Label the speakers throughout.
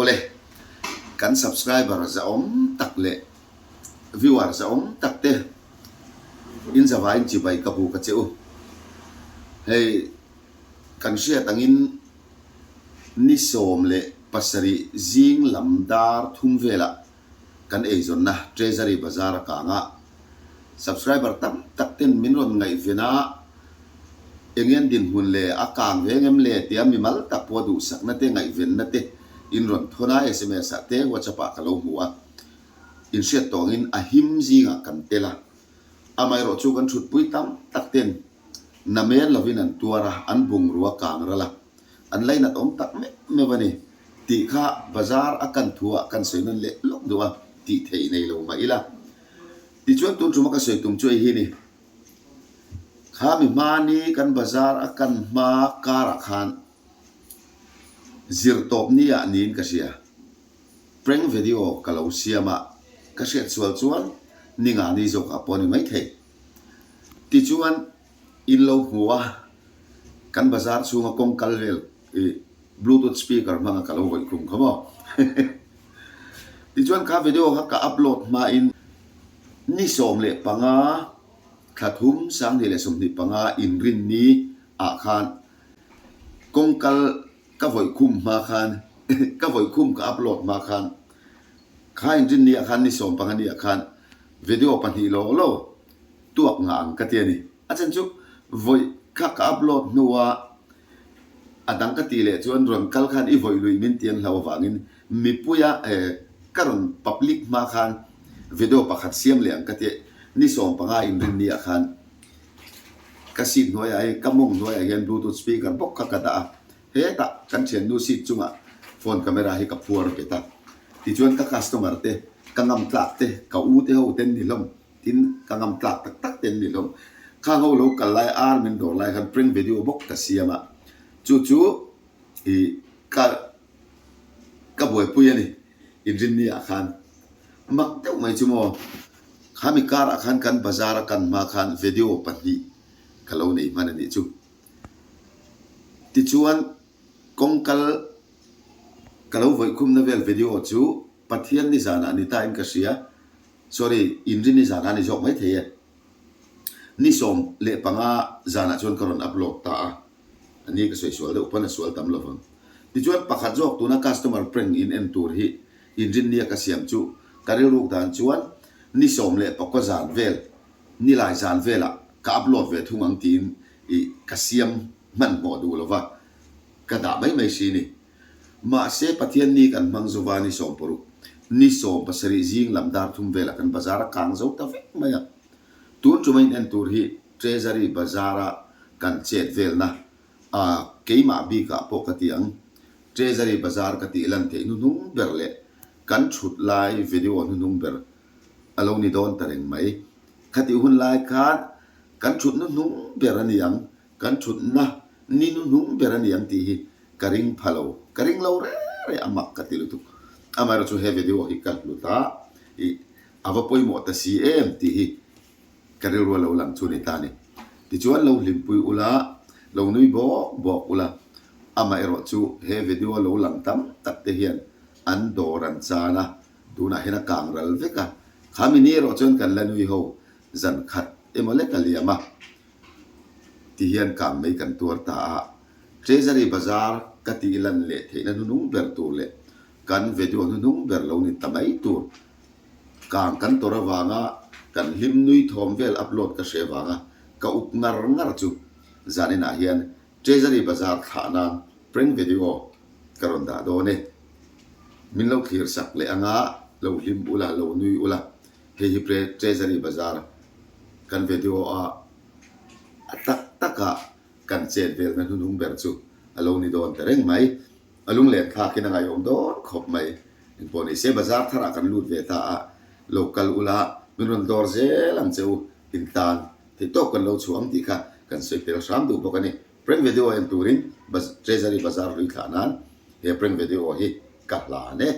Speaker 1: Awle, kan subscriber zahawm tak leh viewer zahawm tak te in zavaiin chibai ka buk a che u. Hei kan hriat angin ni 17 zing lam dar thum velah kan eizawnna Treasury Bazar a kang a, subscriber tam tak ten min rawn ngaihven a, eng en dinhmun le a kang ve ngem le tia mimal tak pawh duhsakna te ngaihvenna te in rawn thawn a, sms ah te WhatsApp ah ka lo hmu a, inhriat tawngin a him zingah kan tel a, amaherawh chu kan thutpui tam tak ten namen lovin an tuar a, an bungrua kang ral a, an lainat awm tak meuh meuh a ni. Tih kha bazar a kan thu ah kan sawi nawn leh lawk duh a, tih theih nei lo mah ila. Tichuan tun ṭuma ka sawi tum chu hei hi ni. Kha mi hmani kan bazar a kan hma karah khan zir tawp ni ah niin ka hria. Prank video ka lo siam a, ka hriat sual chuan ni nga ni zawkah pawh a ni maithei. Tichuan in lo hmu a, kan bazar chhunga kawng kal vel I bluetooth speaker hmanga ka lo vawih khum kha maw. Tichuan kha video kha ka upload hmain ni 15 thla thum 2025 inrinni ah khan kawngkal ka vawih khum hma khan ka vawih khum ka upload hma khan kha inrinni ah khan ni 15 ni ah khan video pahnih lo lo tuak ngah ang ka ti a ni. A chan chu vawih kha ka upload hnua A dang ka tih leh chuan rawn kal khan i vawih lui min ti an hlau avangin mipuia ka rawn public hma khan video pakhat siam leh ang ka ti ni 15 inrinni ah khan ka seat hnuaiah hi ka mawng hnuaiah hian bluetooth speaker bawk kha ka dah a, hetah kan thiannu seat chungah phone camera hi ka phuar bet a, tichuan ka customer te ka ngam tlak te ka u te ho ten ni hlawm. Tin, ka ngam tlak tak tak te an ni hlawm. Khang ho lo kal lai ar min dawr lai khan prank video bawk ka siam a, chu chu i ka ka buaipui a ni inrinni ah khan. Mak deuh mai chu maw, khami kar ah khan kan bazar a kan hma khan video pahnih ka lo nei hman a nih chu. Tichuan kawngkal ka lo vawihkhumna vel video chu Pathian nizanah ni ta in ka hria. Sorry, inrini zanah a ni zawk maithei e. Ni 15 zanah chuan ka rawn upload ta a, a ni ka sawi sual deuh pawn a sual tam lovang. Tichuan pakhat zawk tuna customer prank in en tur hi inrinnia ka siam chu ka rilruk dan chuan ni 19 zan vel, nilai zan velah ka upload ve thung ang tiin i ka siam hmanhmawh duh lova ka dah mai mai si ni. Mahse, Pathian ni kan hmang zova ni 16, ni 17 zing lam dar thum velah kan bazar a kang zo ta vek mai a. Tun ṭuma in en tur hi Treasury Bazar-a kan chet velna a keimah bikah pawh ka ti ang. Treasury Bazar ka tih lan theih hnuhnung ber leh kan ṭhut lai video hnuhnung ber a lo ni dawn ta reng mai. Khatih hun lai khan kan ṭhut hnuhnung ber a ni ang, kan ṭhutna ni hnuhnung ber a ni ang tih hi Ka ring pha lo, ka ring lo reng reng a mak ka ti lutuk. Amaherawh chu he video hi ka hlut a, i a va pawimawh ta si em tih hi ka rilru a lo lang chu a ni ta a ni. Tichuan lo hlimpui ula, lo nui bawk bawk ula, amaherawh chu he video a lo lang tam tak te hian an dawr an chan a, tunah hian a kang ral vek a, khami ni erawh chuan kan la nui ho zan khat emaw lek a liam a, ti hian kang mai kan tuar ta a. Treasury Bazar ka tih lan leh theihna hnuhnung ber tur leh kan video hnuhnung ber lo ni ta mai tur kang kan tawrh avanga kan hlim nui thawm vel upload ka hre avanga ka up ngar ngar chu zaninah hian Treasury Bazar thlah nan prank video ka rawn dah dawn e. Min lo thlir sak leh anga lo hlim ula lo nui ula hei hi Treasury Bazar kan video a a tak takah Kan chet velna hnuhnung ber chu a lo ni dawn ta reng mai. A lunglen thlakin a ngaihawm dawn khawp mai. Engpawh ni se bazar tharah kan lut ve ta a, lo kal ula min rawn dawr zel ang che u, in tan theihtawp kan lo chhuah ang tih kha kan sawi tel hram duh bawk a ni. Prank video en turin Treasury Bazar hlui thlah nan he prank video hi ka hlan e.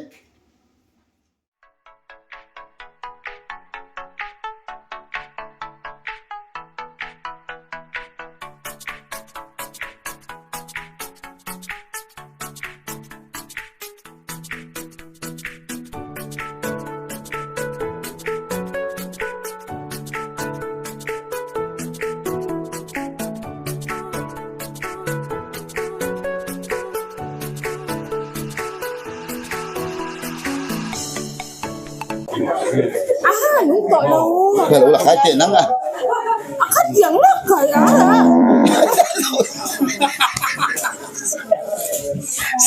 Speaker 1: Ka lo la khai teh nang a.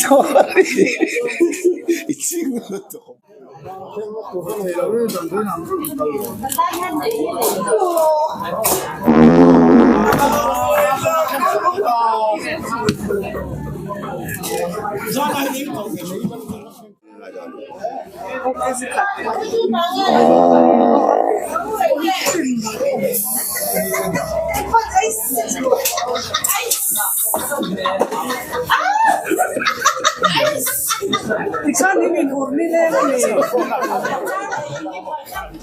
Speaker 1: Sorry i ching lutuk.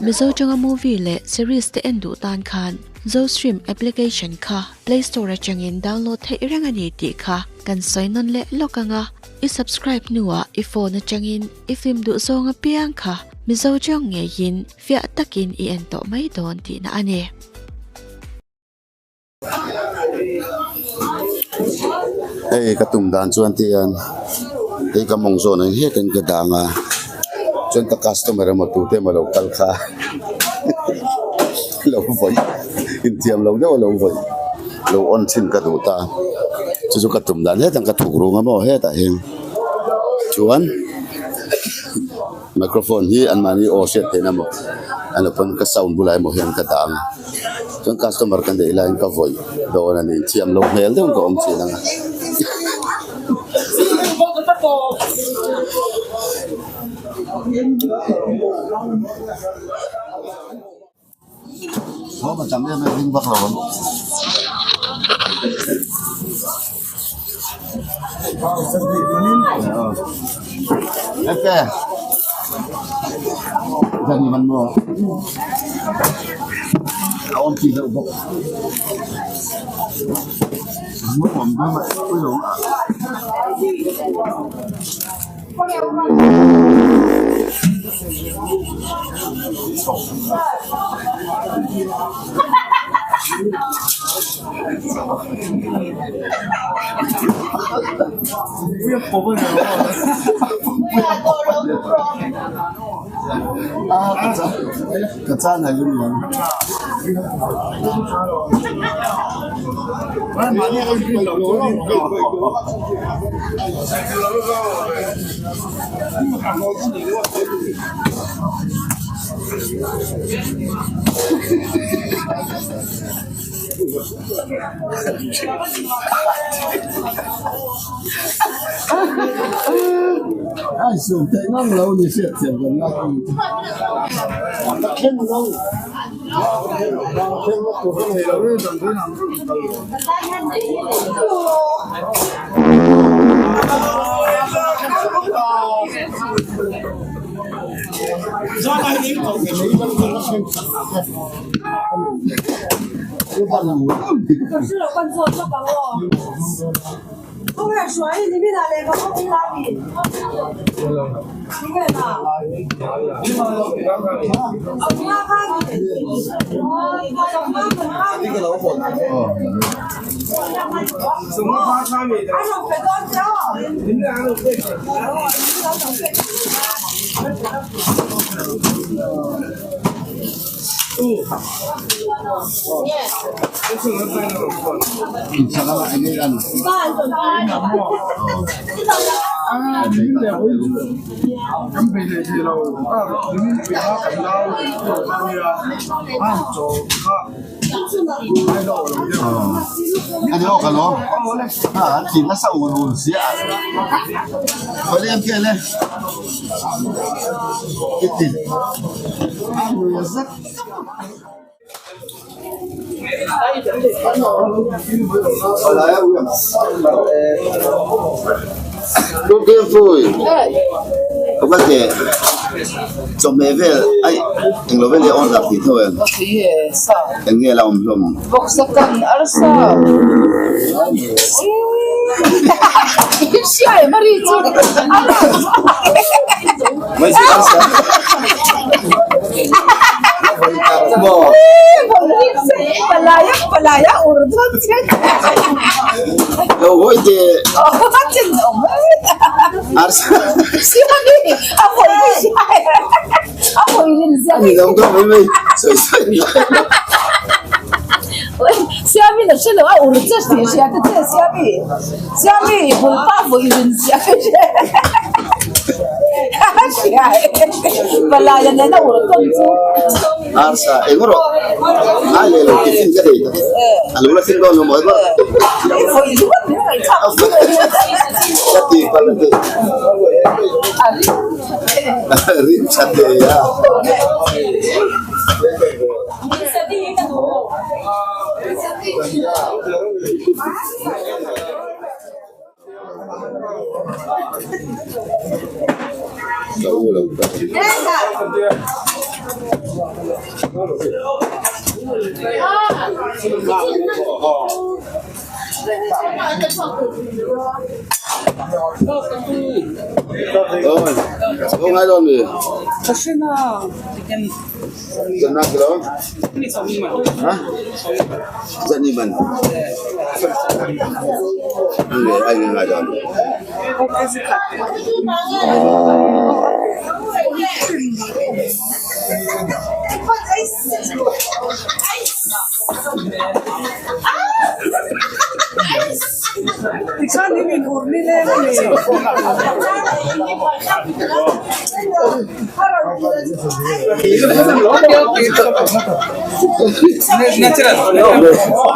Speaker 2: Mizo tanga movie leh series te en duh tan khan Zostream application kha Play Store atangin download theih reng a ni tih kha kan sawi nawn leh lawk ang a. I subscribe hnuah i phone atangin i film duh zawng apiang kha Mizo tawng ngeiin fiah takin i en tawh mai dawn tihna a ni.
Speaker 1: Hei ka tum dan chuan ti hian hei ka mawng zawn ang hetin ka dang a chuan ka customer emaw tute emaw lo kal kha lo vawi inthiam lo deuh a lo vawi lo on thin ka duh ta chu chu ka tum dan hetah ka thuk rung a maw hetah hian chuan. Microphone hi anmahni aw hriat theihna maw a lo pawn ka sound bulah emaw hian ka dah ang a chuan customer ka neih laiin ka vawih dawn a ni thiam lo hmel deuhin ka awm thin ang a. Thawm a tam em em ding vak lo ang. Ete. Zan ni man maw. A awm chi deuh bawk. Mu awm deuh a ui lo. Ka chan ai ni ang. Ai sum theih ngang lo ni hriat thiam kan la Ani aw ka lawm ha an thin nasa ul ul sia Khawi em kel e i ti a lui a zet. Chawhmeh vel aih englo vel hi a order tih tho em? Eng nge la awm hlawm ang? Lo hawi teh. Arsa. A ni lo dawn mai mai sawi sawi ngai lo.
Speaker 3: Siami na hrelo a ur che tih hria te che Siami Siami i bul pa vawi rin zia te che a hria e Palai a nena ur tawn chu.
Speaker 1: Arsa eng rawh ngai leh lo tiffin ka nei tak e a lo la thleng dawn lo maw emaw ka ti palh a ti rim tha thei a. Ka u lo ka ti. Ôi, không ai đâu nhỉ? Dân na kilo? Hả? Dân ni man. Anh nghe anh nghe rồi.
Speaker 4: Natural.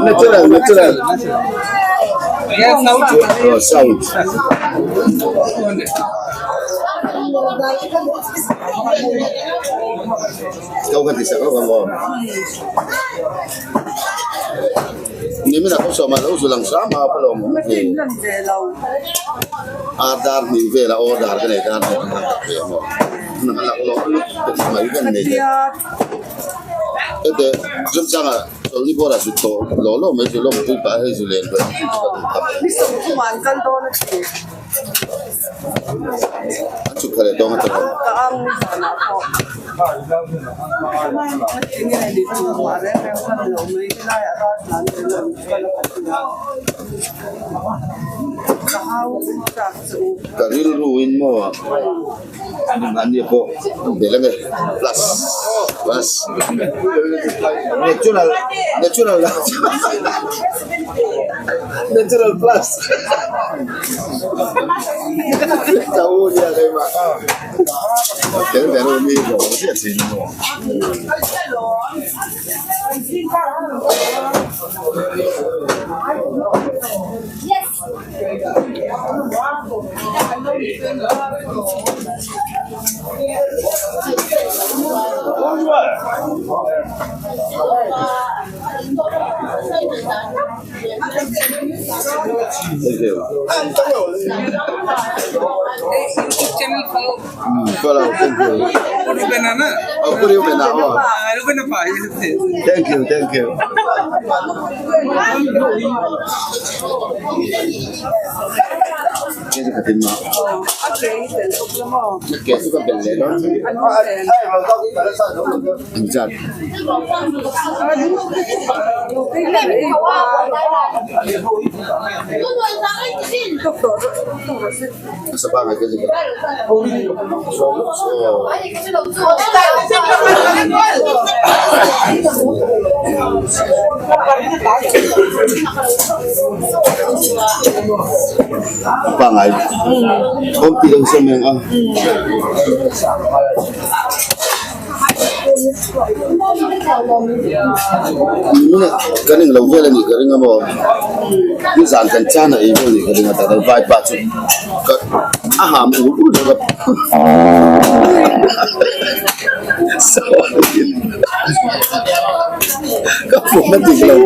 Speaker 1: Natural, natural.
Speaker 4: Yeah, sound.
Speaker 1: Oh, sound. Câu kan ti sak lo ang aw. Ni mina ko sawma lo zu lang hram a pawh lo awm awm a dar hnih vel a order ka nei dar hnih ka tak ve a maw nang a lak lawk lutuk mai ka nei te hete chungchanga chawlhni bawrah zu tawh law law mai chu lawm pui pah hei zu len pawh engkim chu ka duh tham an chhuk kha leh dawn a tawh ang. Ka rilru in maw mahni pawh belh ange plus plus natural natural natural plus ka u nia keimah tel ber u mi hlawh chiah thin maw. Thank you.
Speaker 4: YouTube channel follow.
Speaker 1: Follow, thank you. Oh, Rubena, oh. Thank you, thank you. Cái ka tin ma. Ke chu ka bel leh dawn. Ang zat. Sa pangai ke chu ka. Pangai. Awm tih lo sawm eng a. Minute kan englo vel a nih ka ring a maw nizan kan chan a ei vel a nih ka ring a tah hian vaipa chu ka a ham ur ur deuh a sorry ka pum a dik lo.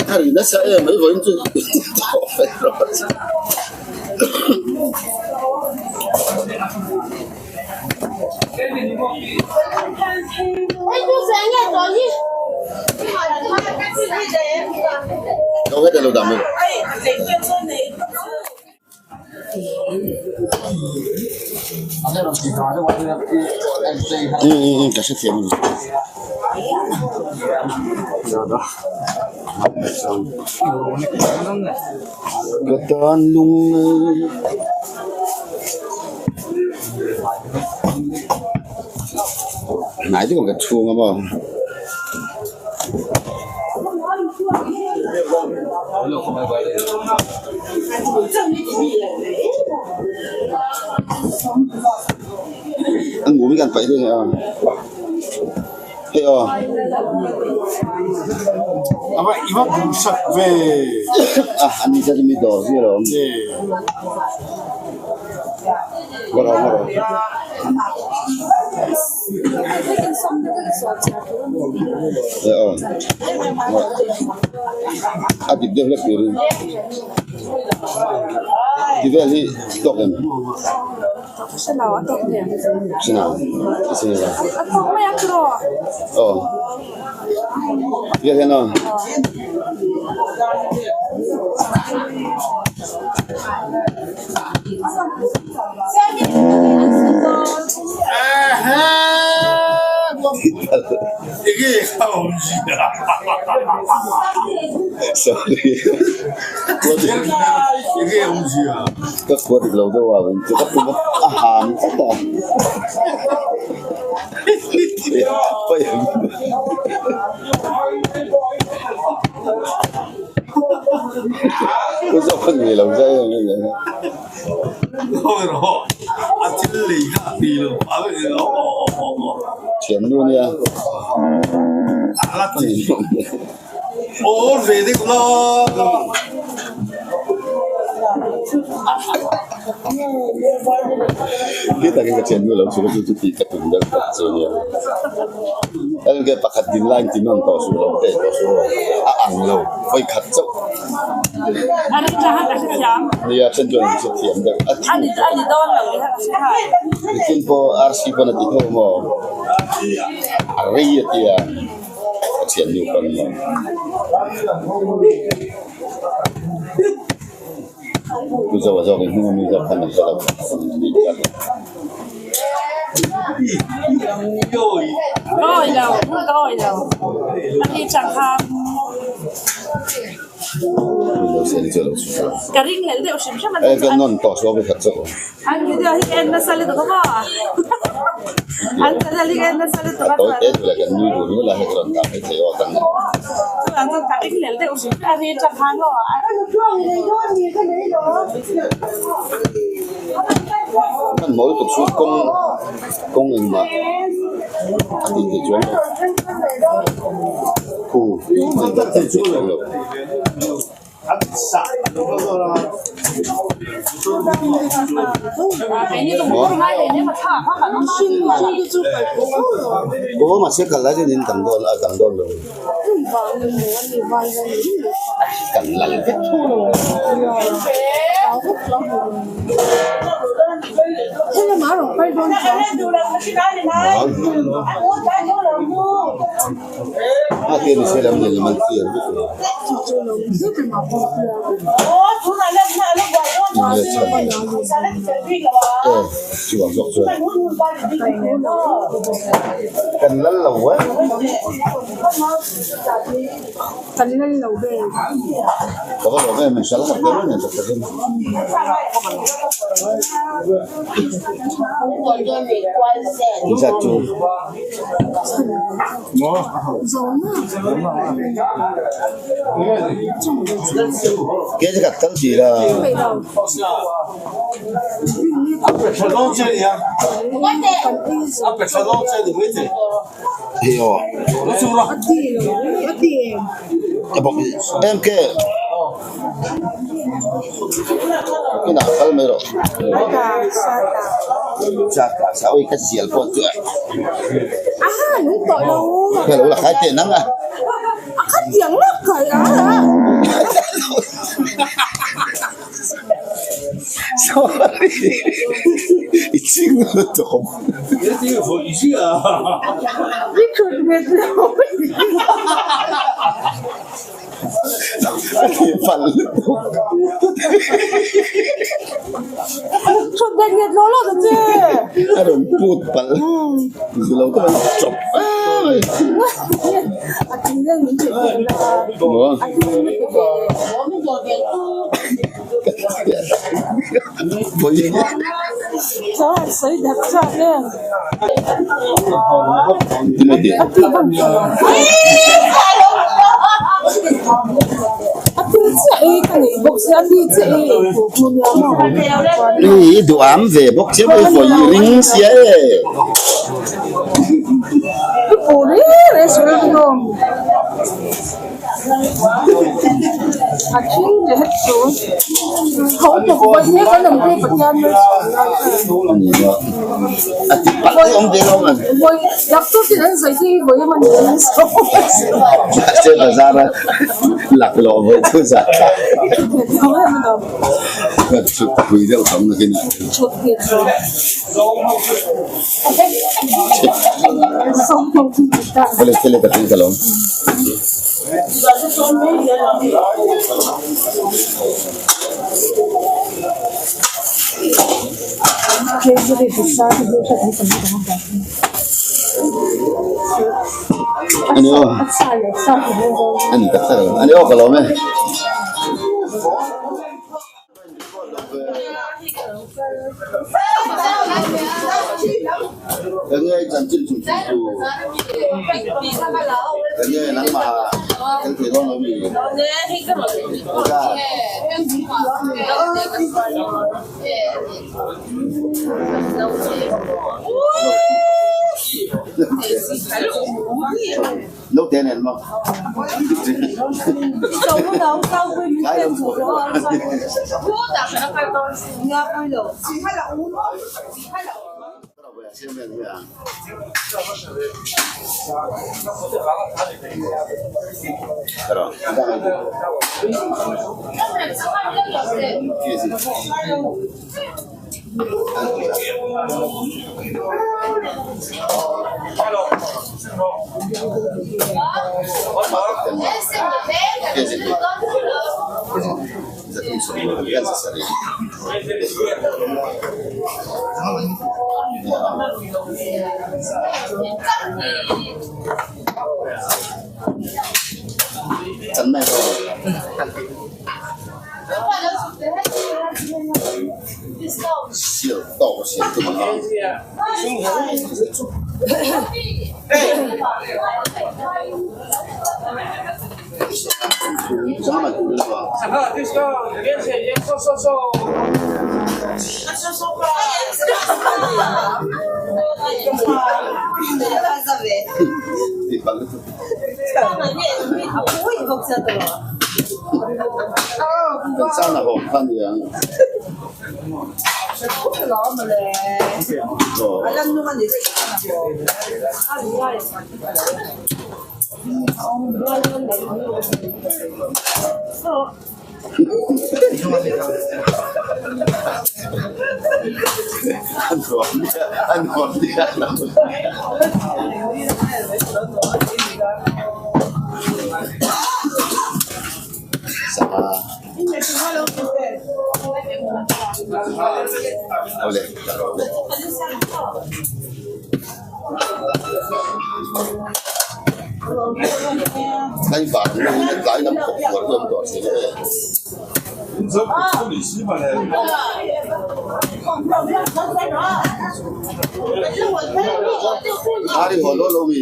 Speaker 1: A ri nasa em mai vawiin chu Aw hetah lo dah mai rawh. Umm ka hrethiam a ni. Ka tan lung Hnai deuh ka chhung a maw. An ngum hi kan paih daih a hei aw. A an ni zat mi dawr zir a awm. Ngaw rawh ngaw rawh. A dik deuh hlek turin ti vel hi tawk em? Aw ti vel hian aw. Ka khuat dik lo deuh a chu ka tum a a ham tlat a Pu zawk a ni lo zai em em a. Thiannu nia. Khi takin ka thiannu lo chhun a chu chu tih ka tum deuh tak chu nia. Enge pakhat din lai inti nawn tawh suh lo teh tawh suh aw a ang lo vawi khat chauh. Nia then chuan an hrethiam deuh a Nitin pawh RC pawn a ti tho maw a rei a tia ka thiannu pawn maw. Pu Zoa zawkin hnung ami zawk khan an hre lo Hmanhmawh lutuk chu kawng kawng engmah a tih theih chuang lo khu tih tak tih theih chuang lo. Aw mahse kal lai chuan in dang dawn a dang dawn lo. Kan lal vek tho lo. A ti ni se lam ni lam an clear vek lo. Chuvang zawk chuan kan lal lo e.
Speaker 3: Kan lal lo ve.
Speaker 1: Ka va lawm em inshallah ka tel nen tak takin. Inzat chu. Ke chu ka tal tih la. Hei aw. Em ke. Kinah kal mai rawh. Chak ah sa oi ka zial pawh chu. Ka lo la khai teh nang a. Sorry i ching lutuk awm. Ka thih palh lutuk.
Speaker 3: Thut bet nget law law ta che.
Speaker 1: A rawn put palh. Zu lo ka rawn chawp mai.
Speaker 3: A tui reng min tih ve la. A tui min ti ve. Chuan sawi dat chak em. A ti ban A ti chiah ei ka nei bawk sia a ti chiah ei ei tur chu nia maw.
Speaker 1: I duham ve bawk che mai vawi ring sia e.
Speaker 3: I pu reng reng sawi ringawm. A thing leh het chu tho tuk vawi hi kan awm phei Pathian malsawmna
Speaker 1: A ti palh te awm ve lo man.
Speaker 3: Vawi doctor ten an sawi hi vawi emaw ni an sawi.
Speaker 1: Mahse bazar a laklawh vawi chu zah thlak. Ka chhut pui deuh tam nakin ah.
Speaker 3: Chhut nghet rawh.
Speaker 1: Awle thil ka tui ka lawm. Ani aw ani tak tak ani aw ka lawm e. Enge i chanchin chung chung chu? Enge nangmah tel thei dawn lo mi? Eka. Naute nen maw? Tlai lam pawh Sial tawk a siam tum ang a. Kan chana hawm kha ni ang. A nuam miah a nuam miah lo. Sangha. Awle awle. Tlai vang in a tlai lam khawp huar hi a awm tawh thin e. Ari haw lo lo mi.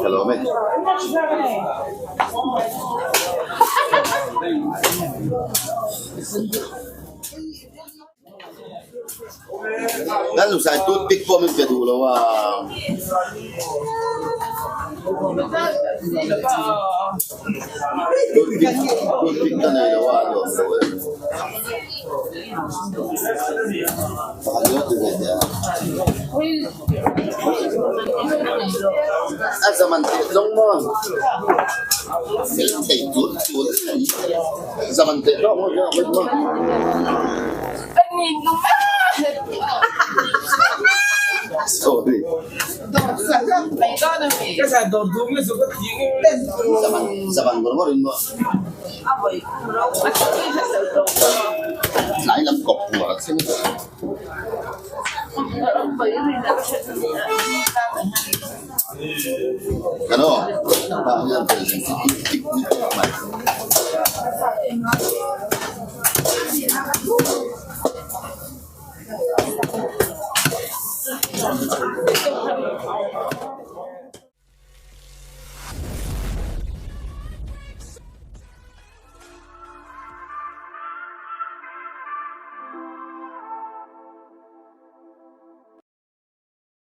Speaker 1: Ka lawm e. Kan lusai toothpick pawh min pe duh lo a. Toothpick toothpick ka nei lo a a nuam lo em. Pakhat ringawt ti ve teh a. A zaman teh zawng maw? Fel thei tut tut mai. Zaman teh tawk maw zawk mai maw? Sorry. Zaman zaman ngawr ngawr in maw? Tlai lam kawp puar a thleng tawh. Kan aw tah hian tel zen chu tik tik ni tawp mai.